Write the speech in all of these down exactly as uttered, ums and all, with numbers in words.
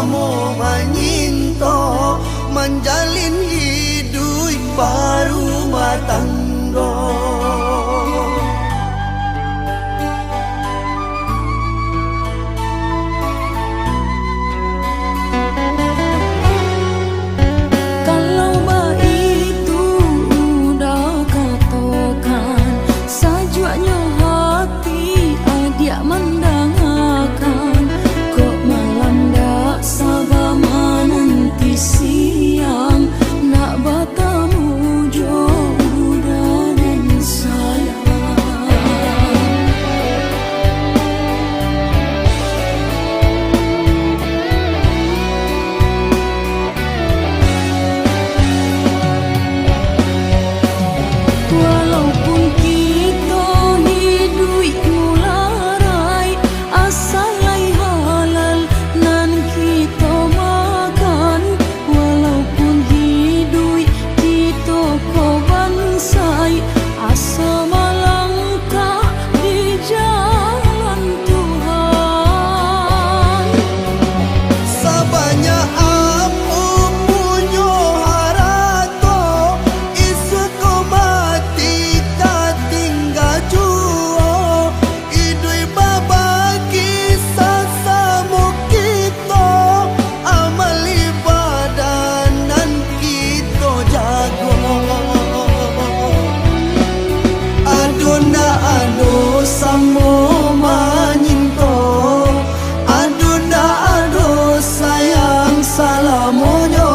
Samo manyinto, manjalin iduik barumah tanggo. Kalau baitu udah katokan, sajuaknyo hati adiak mandangakan. Kok malam dak saba mananti siang, nak batamu jo budak den sayang. Walaupun kito iduik mularai, asa lai halal nan kito makan. Walaupun iduik kito ko bansai, asa malangkah di jalan Tuhan. Sabanyak apo punyo harato, isuak ko mati tatingga juo. Iduik babagi sasamo kito, amal ibadah nan kito jago. Ado ndak ado samo manyinto, ado ndak ado sayang salamonyo.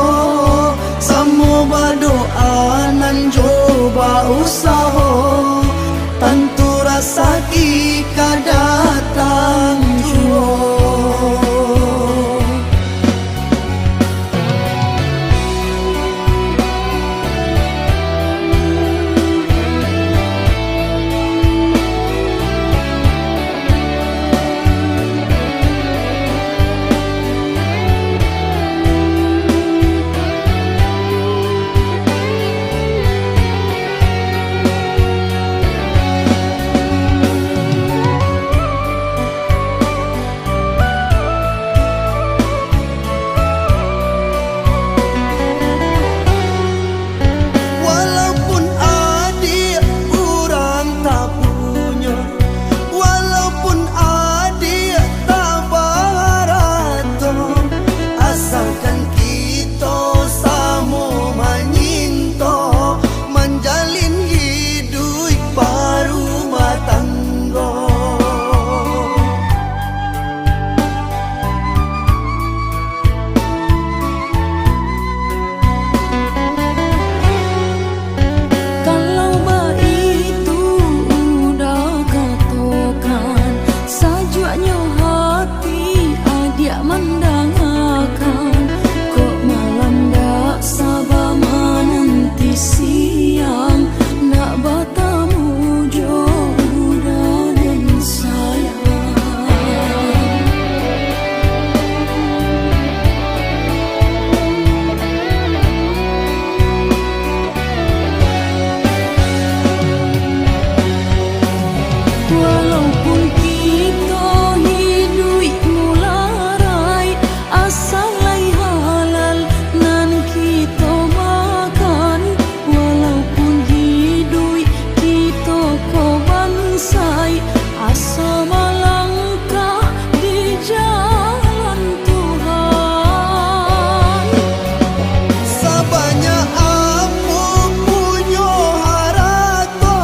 Samo badoa nan jo bausaho, tantu rasaki ka datang juo. Walaupun adiak urang tak punyo, walaupun adiak tak baharato, asalkan kito samo manyinto, manjalin iduik barumah tanggo. Kalau baitu udah katokan, sajuaknyo hati adiak mandangakan. Kok malam dak saba mananti siang, nak batamu jo budak den sayang. Walaupun kito iduik mularai, asa lai halal nan kito makan. Walaupun iduik kito ko bansai, asa malangkah di jalan Tuhan. Sabanyak apo punyo harato,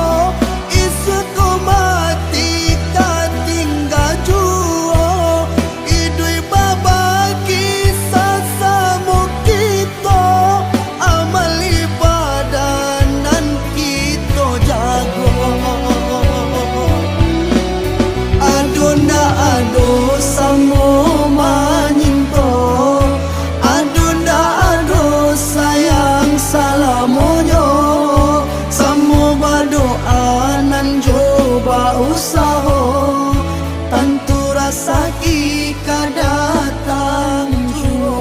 isuak ko mati tatingga juo. Iduik babagi sasamo kito, amal ibadah nan kito jago. Ado ndak ado samo manyinto, ado ndak ado sayang salamonyo, samo badoa nan jo bausaho, tantu rasaki ka datang juo.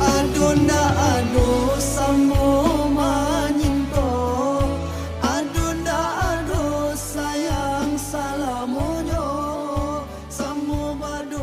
Ado ndak ado samo manyinto, ado ndak ado sayang salamonyo, samo bado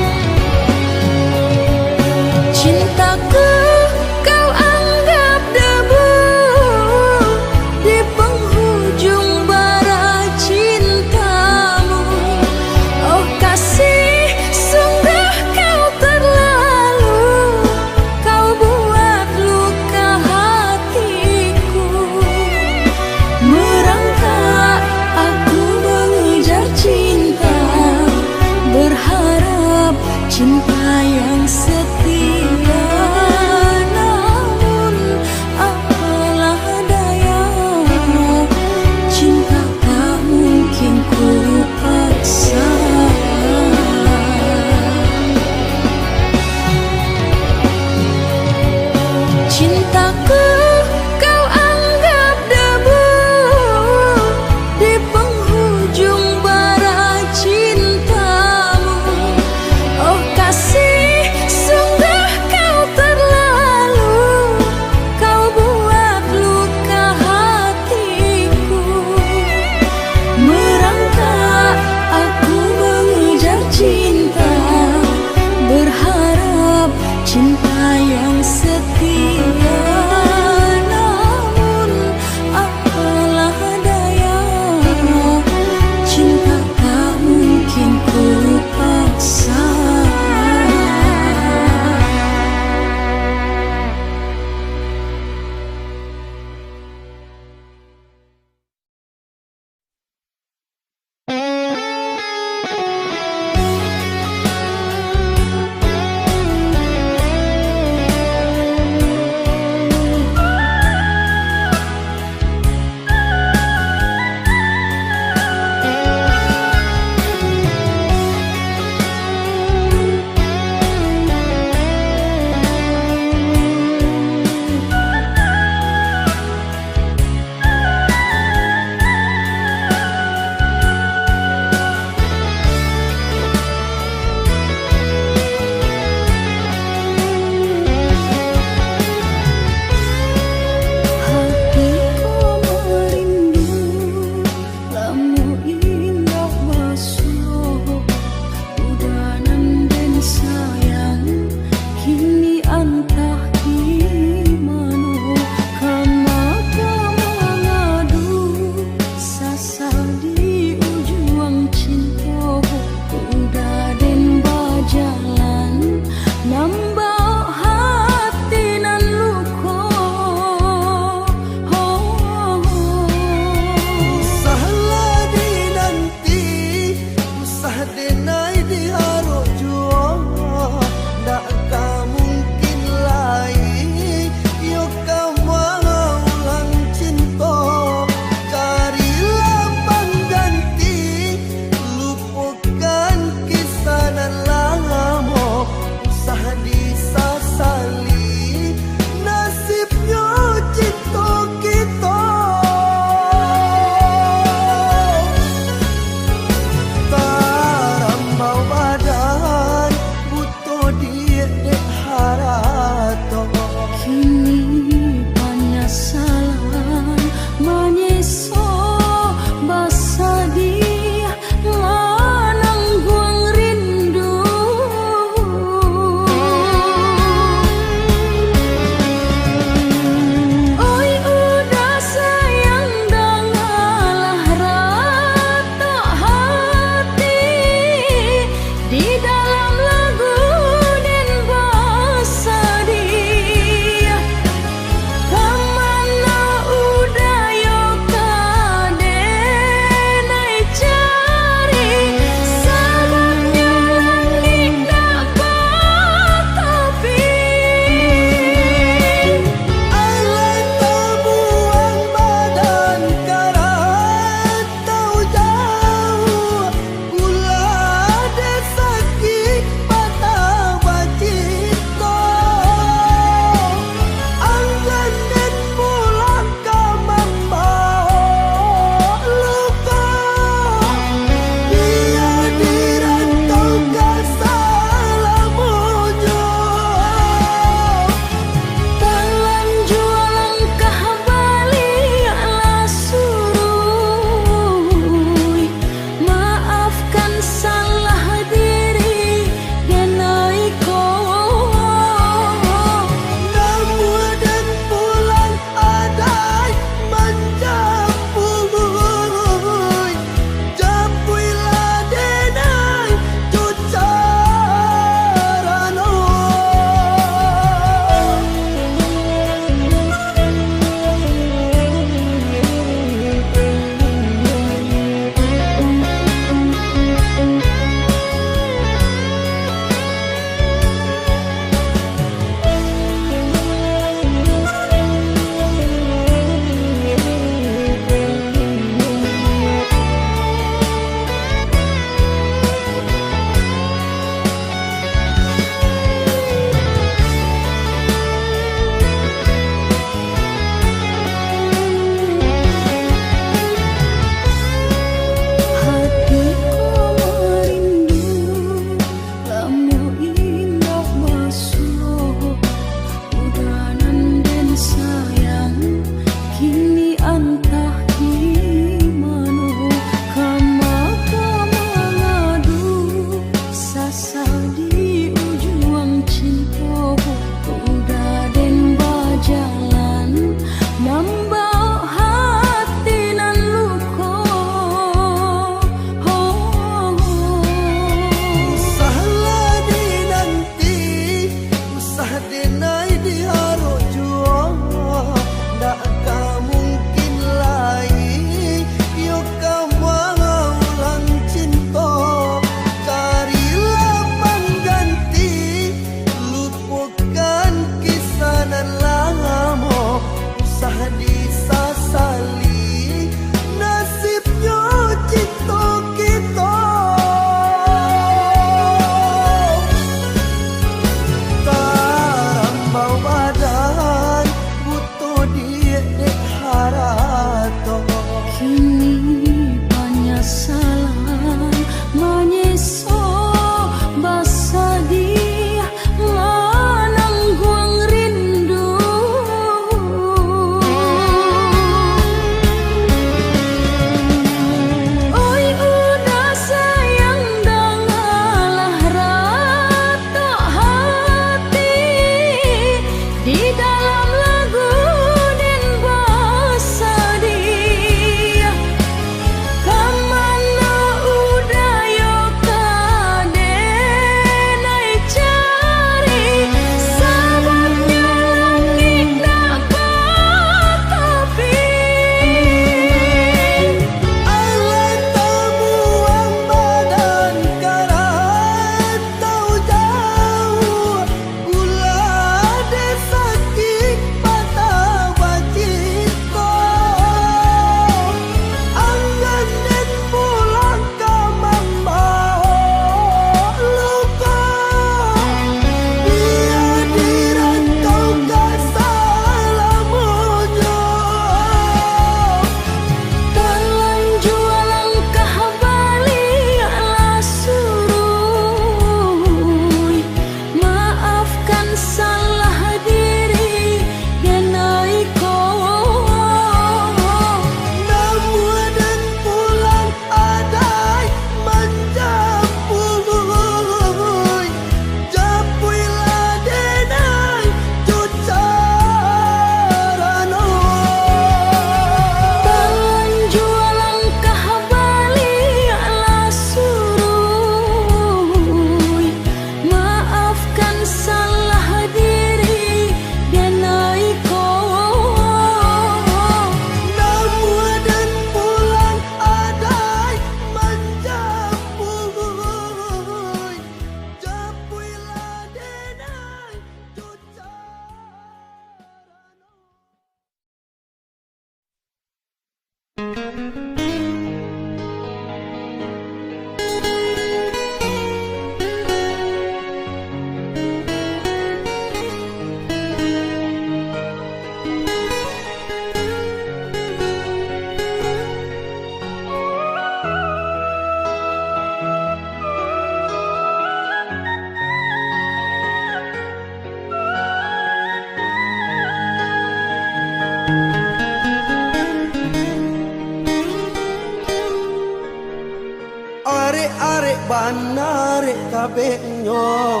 Arek-arek bana, arek kabeknyo,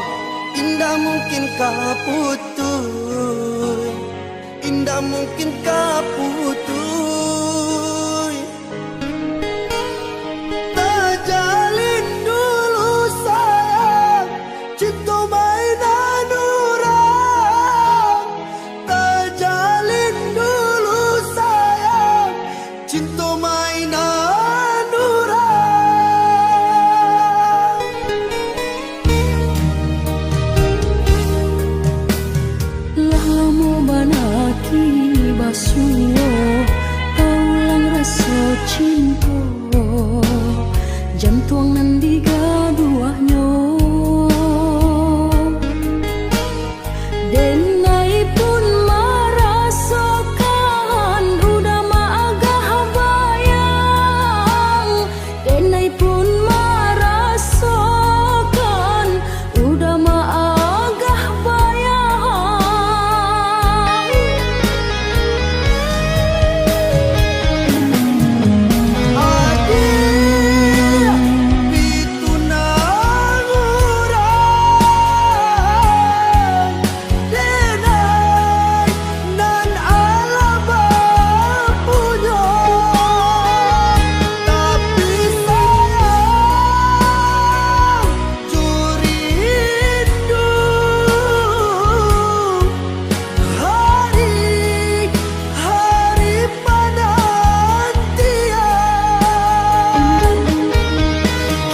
indak mungkin ka putuih, indak mungkin ka putuih. Tajalin dulu sayang, cinto mainan urang. Tajalin dulu sayang, cinto mainan urang. Lah lamo bana kini basuo, taulang raso cinto, jantuang nan digaduahnyo. Denai pun marasokan, udah maagah bayang. Denai pun marasokan, udah maagah bayang. Adiak pitunang urang, denai nan alah bapunyo. Tapi sayang jo rindu, hari-hari panantian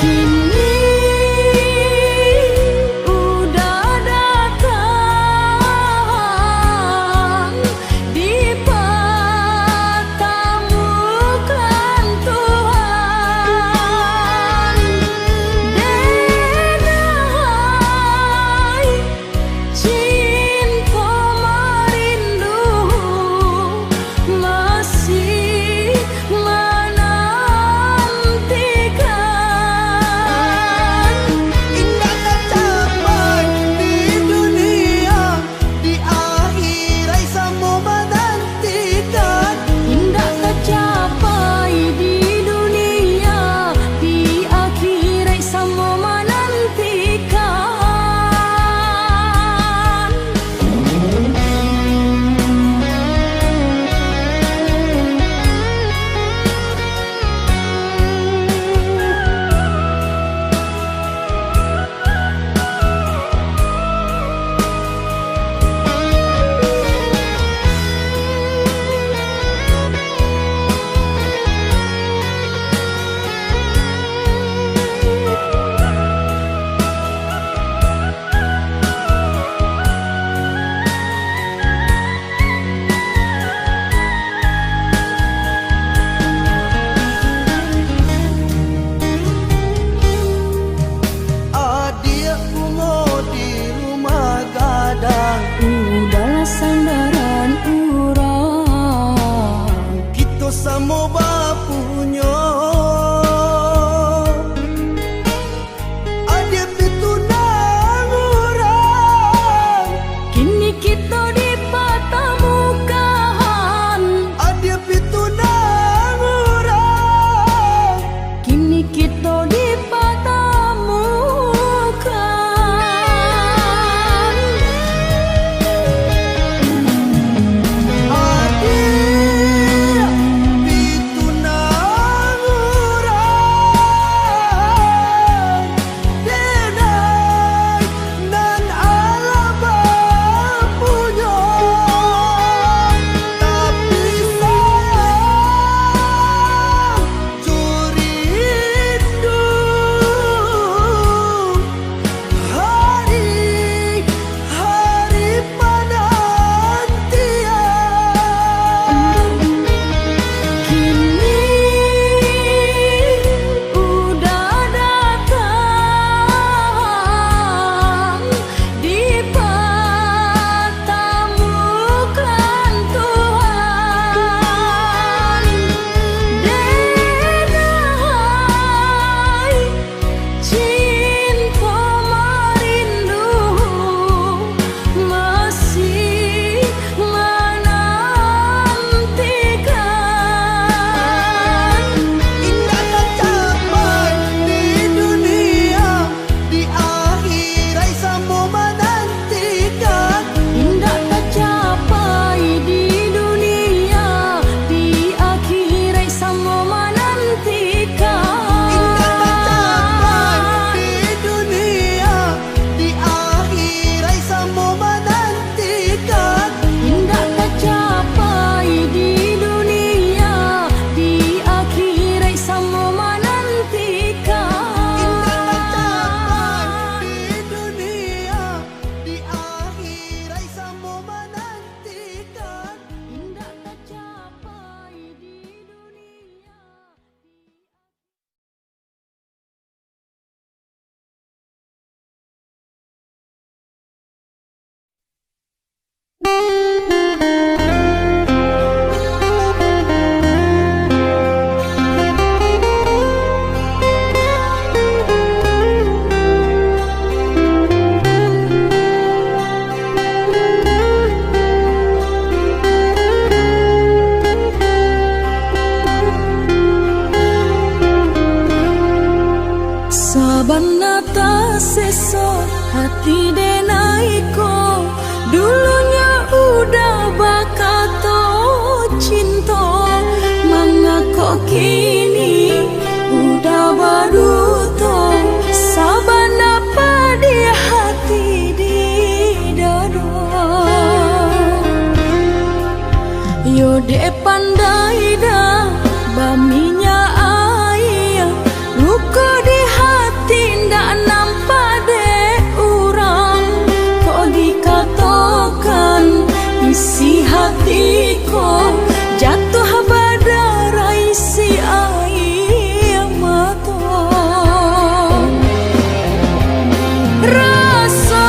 kini udah datang, dipatamukan Tuhan. Denai cinto marindu masih manantikan. Indak tacapai di dunia, di akhiraik samo manantikan. Indak tacapai di dunia, di akhiraik samo manantikan. Adiak bungo di rumah gadang, udahlah sandaran urang. Kito samo bapunyo. Adiak pitunang urang, kini kito dipatamukan. Adiak pitunang urang, kini kito dipatamukan. Adiak pitunang Bana taseso hati denai ko, dulunyo udah bakato cinto, mangako kini udah baduto, sabana padih hati di dado. Yo dek pandai dah baminyak aia, luko di hati ndak nampak dek urang. Kok dikatokan isi hati ko, jatuah badarai isi aia mato. Raso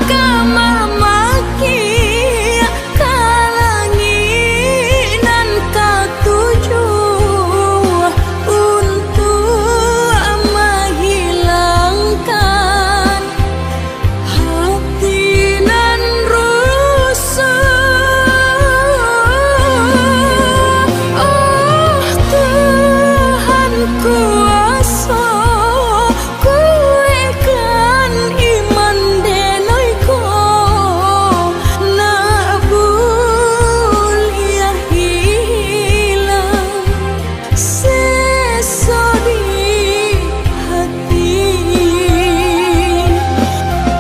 ka mamaki ka langik nan katujuah, untuak mahilangkan hati nan rusuh. Oh Tuhan kuaso, kuekkan iman denai ko, nak buliah hilang seso di hati.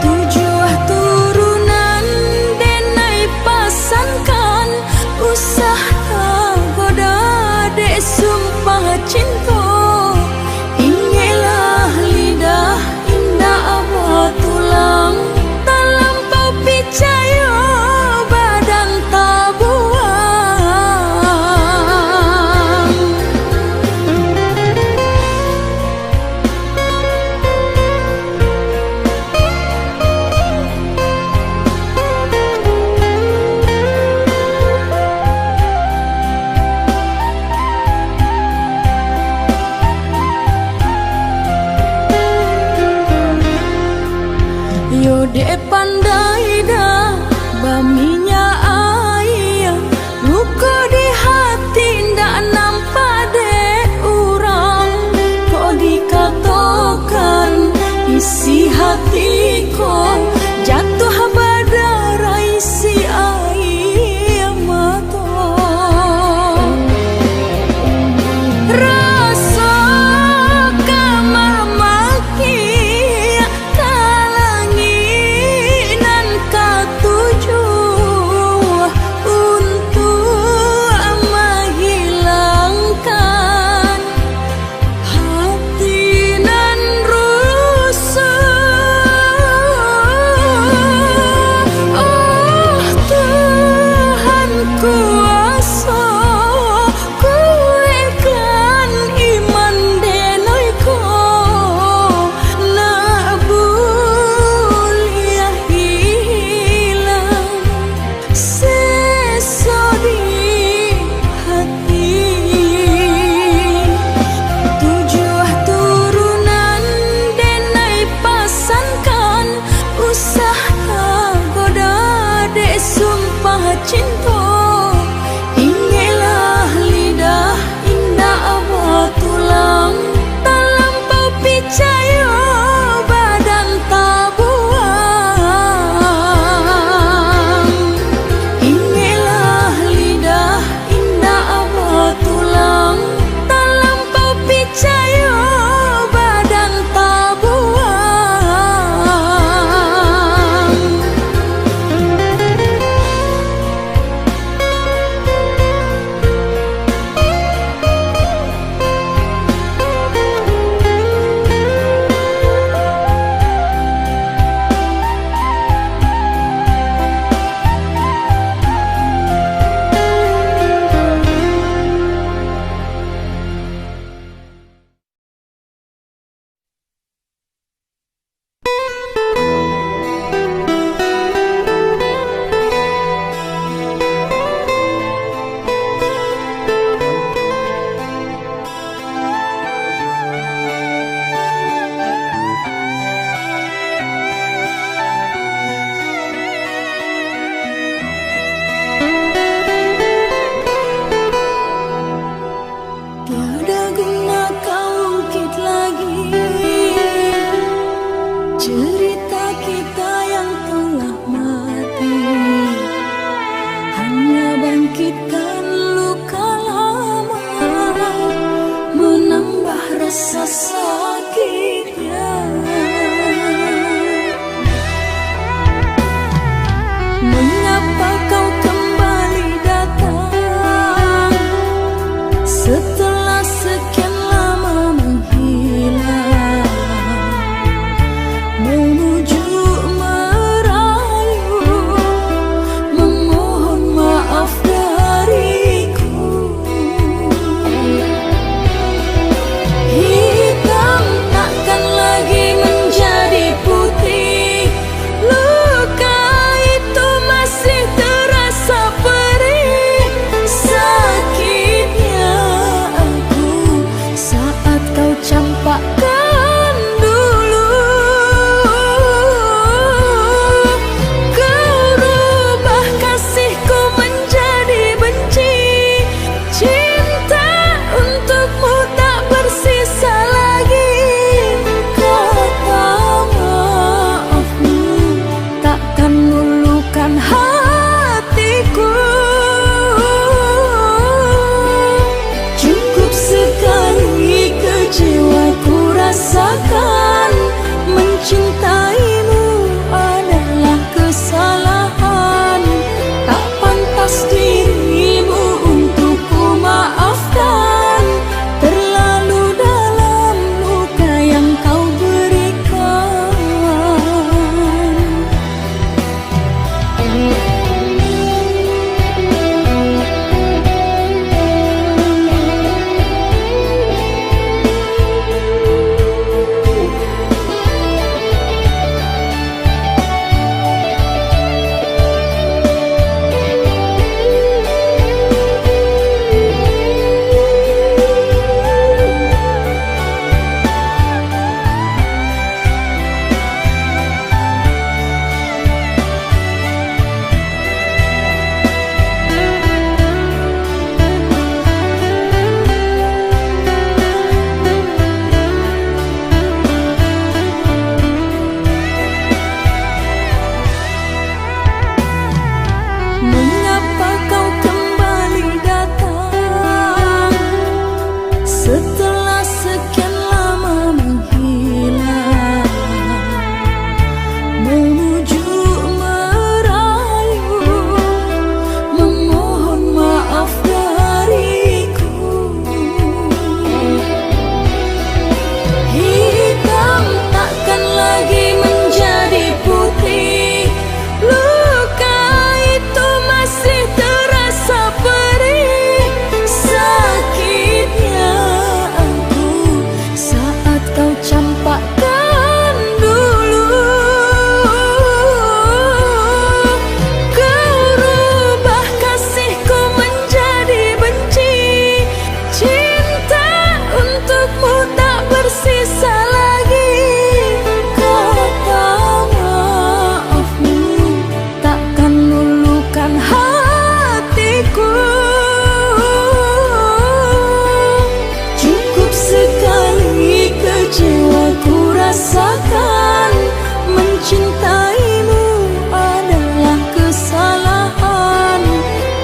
Tujuah turunan denai pasankan, usah tagoda dek sumpah cinto. Ingeklah lidah indak batulang, talampau picayo badan tabuang. Yo dek pandai dah baminyak aia, luko di hati ndak nampak dek urang. Kok dikatokan isi hati ko, jatuah badarai isi aia mato. Raso ka mamaki ka langik nan katujuah, untuak mahilangkan hati nan rusuh. Oh Tuhan kuaso, kuekkan Sasakitnya, mengapa kau kembali datang setelah sekian lama menghilang? Memujuk merayu, memohon maaf dariku. Hitam takkan lagi menjadi putih. Luka itu masih terasa perih. Sakitnya aku saat kau campakkan dulu. Kau rubah kasihku menjadi benci. Cinta untukmu tak bersisa lagi. Kata maafmu takkan luluhkan hatiku. Cukup sekali kecewa ku rasakan. Mencintaimu adalah kesalahan. Tak pantas dirimu untuk ku maafkan. Terlalu dalam luka yang kau berikan. Mengapa kau kembali datang setelah sekian lama menghilang? Memujuk merayu, memohon maaf dariku. Hitam takkan lagi menjadi putih. Luka itu masih terasa perih. Sakitnya aku saat kau campakkan dulu. Kau rubah kasihku menjadi benci. Cinta untukmu tak bersisa lagi. Kata maafmu takkan luluhkan hatiku. Cukup sekali kecewa ku rasakan. Mencintaimu adalah kesalahan.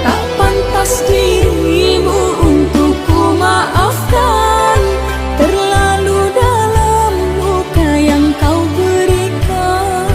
Tak pantas dirimu untuk ku maafkan. Terlalu dalam luka yang kau berikan.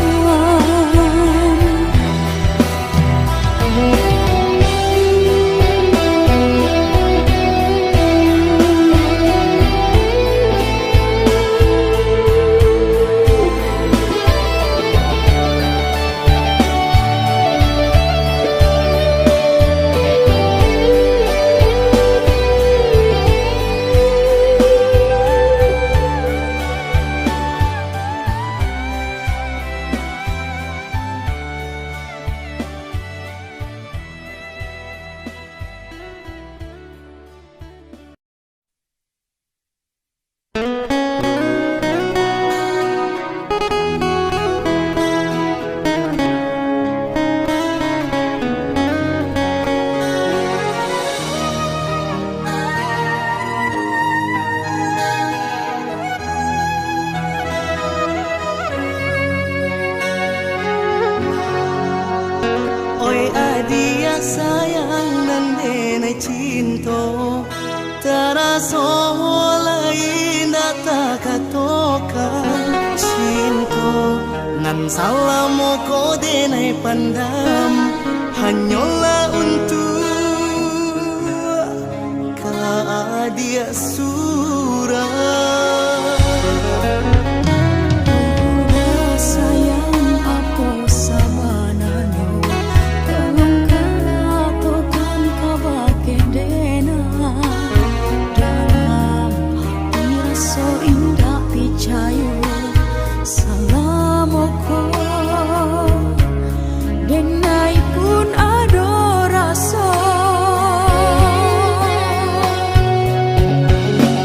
Oi adiak sayang nan denai cinto, taraso lai indak Salamo ko denai pandam, hanyolah untuak ka adiak surang. Uda sayang, apo sabananyo, tolong katokan kabake denai. Dalam ati raso indak picayo, salamo ko denai pun ado raso.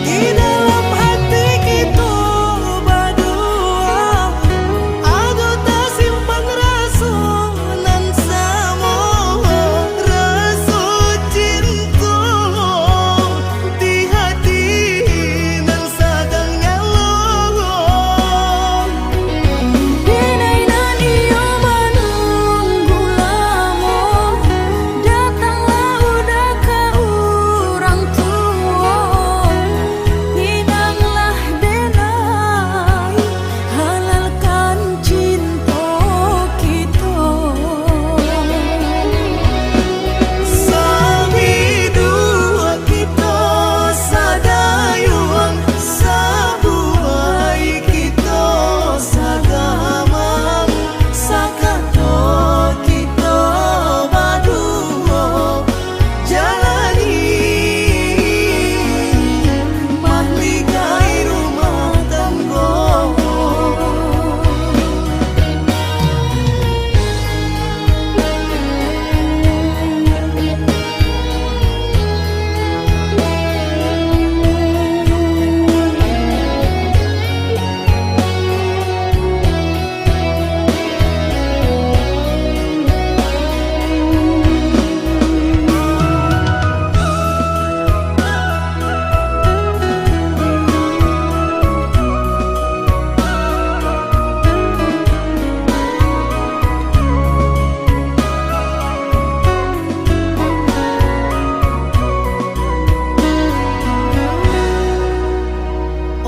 Di dalam hati kito badua, ado tasimpan raso nan samo, raso cinto di hati nan sadang nyalo. Denai nan iyo manunggu lamo, datanglah uda ka urang tuo. Pinanglah denai, halalkan cinto kito. Sabiduak kito sadayuang, sabuai kito sagamang, sakato kito baduo jalani mahligai rumah tanggo.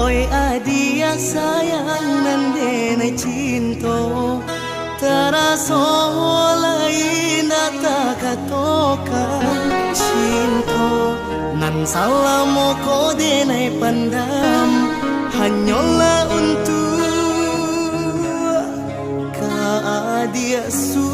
Oi adiak sayang nan denai cinto, taraso lai indak takatokan. Cinto nan salamo ko denai pandam, hanyolah untuak ka adiak su-